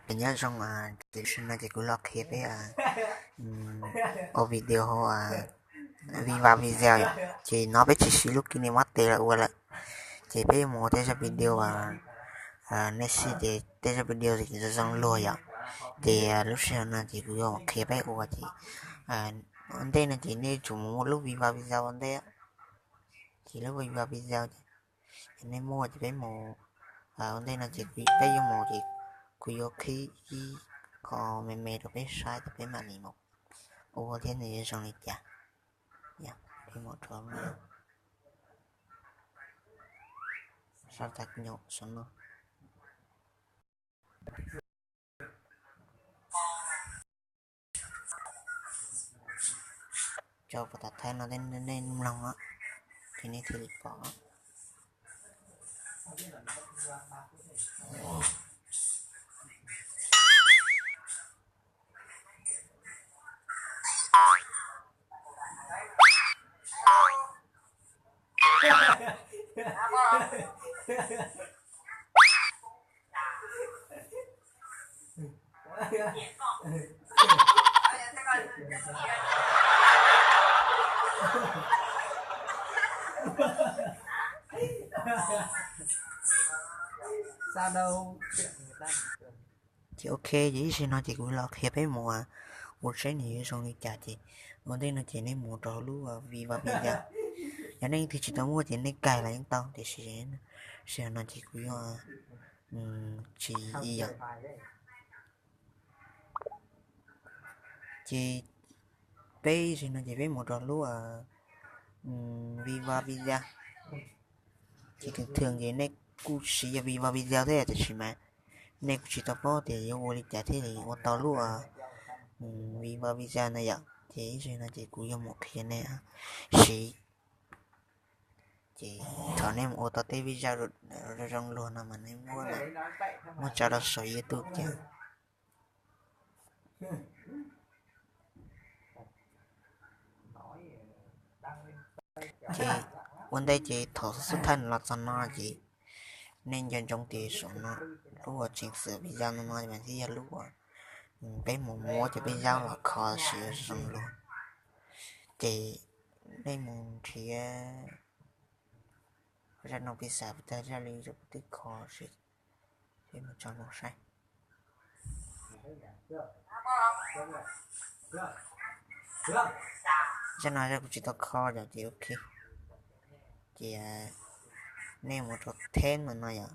Nyob zoo, ces lub sij hawm no ces kuv los qhia peb ua video hauv Viva Video yom. Ces no peb tsis siv lub KineMaster los ua lawm, ces peb mus ua tej zaj video, nej saib ces tej zaj video zoo zoo luag yom. Ces lub sij hawm no ces kuv yuav qhia peb ua ces ua ntej no ces nej tsum mus muaj lub Viva Video ua ntej. Ces lub Viva Video ces nej muaj ces peb mus ua ntej no ces peb yuav mus ces kuv yuav qhib ib qho me me rau peb saib ces peb mam li mus ua thiab nws yuav zoo li cas. Peb mus rau sab tag nyuam saum no. Cov pas tas thawj no nej mloog ces nej thiaj li pom. Ces ok, ces ib zaug no ces kuv los qhia peb mus ua saib nws yuav zoo li cas ces ua ntej no ces nej mus rau lub Viva Video. Yog nej leej twg tsis tau muaj ces nej cais los yeej tau tiam sis zaum no ces kuv yuav tsis ib yam. Ces peb zaum no ces peb mus rau lub Viva Video. Ces thường thường ces nej kuj siv yog Viva Video thiab tiam sis mas nej kuj tsis tau paub tias yuav ua li cas thiaj li ua tau lub Viva Video no yom. Ces ib zaug no ces kuv yuav mus qhia nej siv. Ces thaum nej mus ua tau tej video zoo zoo luag no mas nej muab, muab tso rau saum YouTube ces Ces ua ntej ces thaum xub thawj nws los txog no ces nej nco ntsoov tias saum no lub uas tseem xwm video no no mas thiaj yog lub uas peb mus muab cov peb zaub los kho siv zoo luag. Ces nej mus nrhiav zaj no pis xav puas tag zaj li kuv twb kho siv, peb mus tso mus saib. Zaj no zaj kuv tsis tau kho yom, ces ok. Ces nej mus rau theb no no yom,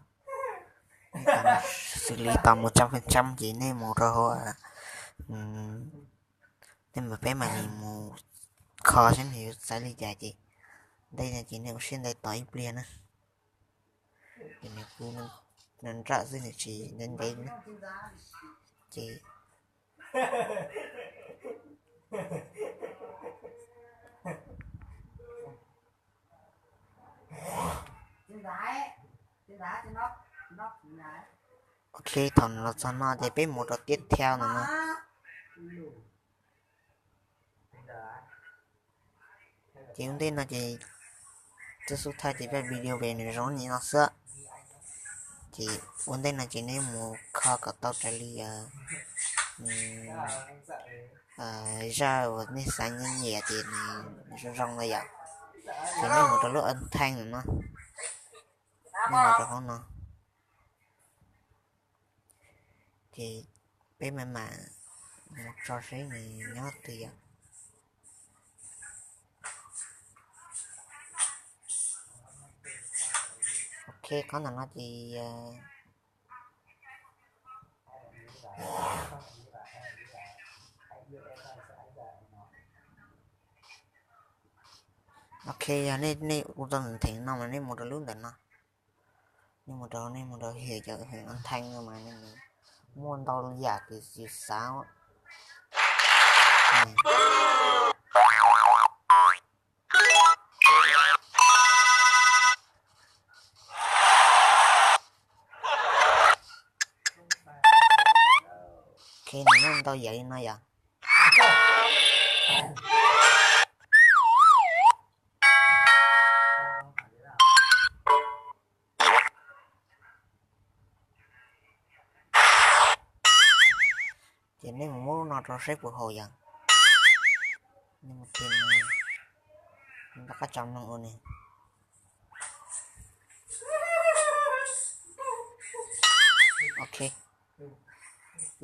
nej xws li tau mus trăm phần trăm ces nej mus rau hauv, nej mus peb mam li mus kho saib nws yuav xaiv li cas ces ntej no ces nej ua siab ntev tos ib pliag na. Ces nws kuj nws nrawm xwb, nws tsis ntev ntev na. Ces ok, thaum nws los txog no ces peb mus rau tiếp theo no no. Ces ua ntej no ces twb xub thawj ces peb video về nws zoo li no xwb. Ces ua ntej no ces nej mus kho kom tau raws li zaj uas nej xav nyiam nyiam ces nws zoo zoo no yom. Ces nej mus rau lub âm thanh no, nej mus rau hauv no. Ces peb mam mam mus tso seb nws nyob twg yom. Ok, qhov ntawm no ces ok, yog nej ua tau ntheev no mas nej mus rau lub ntawm no. Nej mus rau, nej mus rau hiam cov heem âm thanh no mas nws muaj ntau yam kws yus xav. Ok, nws muaj ntau yam li no yom. Ces nej mus muab lub no rau saib puas haum yom. Nej mus rau, rov qab tso mloog ua ne. Ok,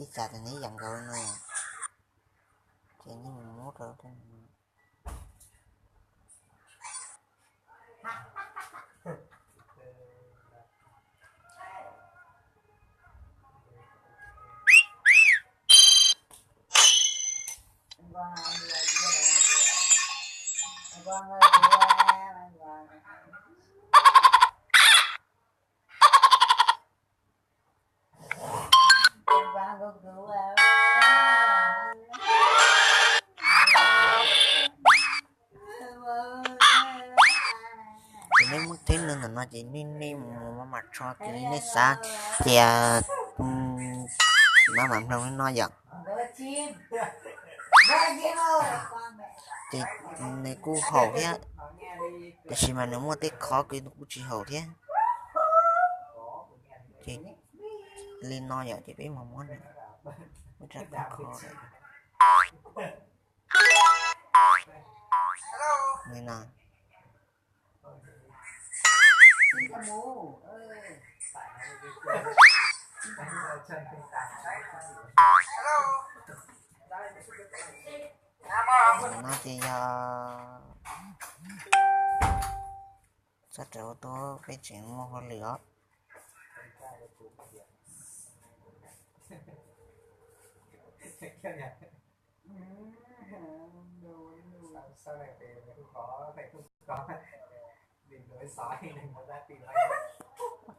ib txhia tias nws yam nkaus no yom. Ces nej mus muab rau Ces nej muaj thib neeg ntawm no ces nej, nej mus maj mam tso, ces nej xav tias maj mam mloog li no yom. Ces nws kuj haum thiab, tiam sis mas nws muaj tej qhov kuj tsis haum thiab. Ces li no yom, ces peb mus muab nws, muab rau tag kho li no. No ces yog txhob rawm ua tuab, peb tseem muaj hauj lwm os.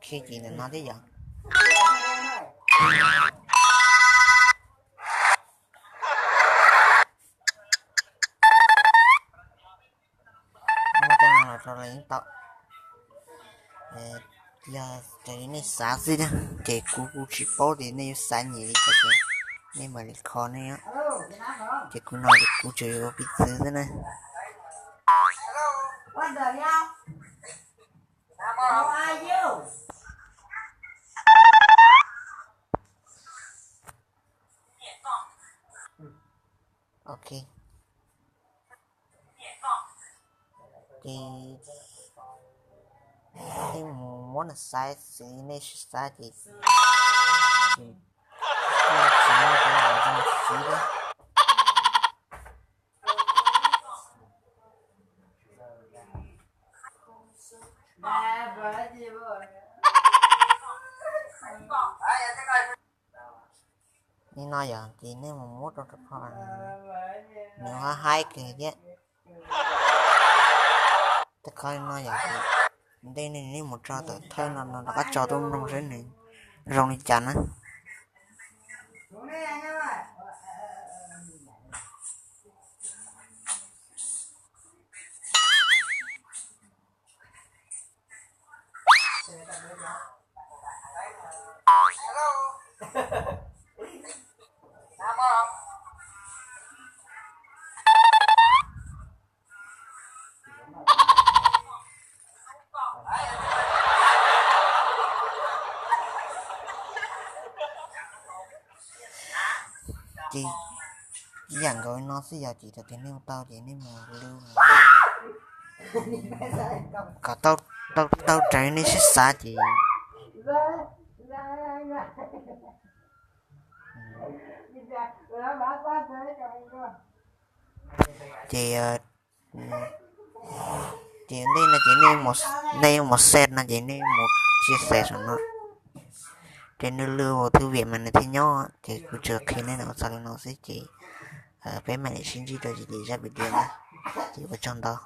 Khi ces ntawm no thiab yom. Muab tej no los rau lawv yeej tau. Yog raws li nej xav xwb na, ces kuv kuj tsis paub tias nej yuav xav nyiam li cas ces nej mam li kho nej. Ces kuv no ces kuv tsuas yuav ua piv txwv xwb na. Ok. Ces nej mus muab nws xaiv xws li nej siv xav ces tsis muaj cov zoo xwb li. Li no yog ces nej mus muab rau rau qhov nws ho haib kawg thiab. Tej qhov no yog ces ntej nej mus tso tawm thawj no no rov qab tso tuaj mloog saib nws zoo li cas na. Ces ib yam nkaus li no xwb, yog ces thaum twg nej ua tau ces nej mus lw, kom tau raws nej siab xav ces, ces ces ntej no ces nej mus xev no ces nej mus chia sẻ saum no, ces nws lw ua thwj vim mas nws thiaj nyob. Ces kuv tsuas qhia nej ua txog li no xwb ces peb mam li sib ntsib rau lwm zaj video na, ces ua tsaug ntau.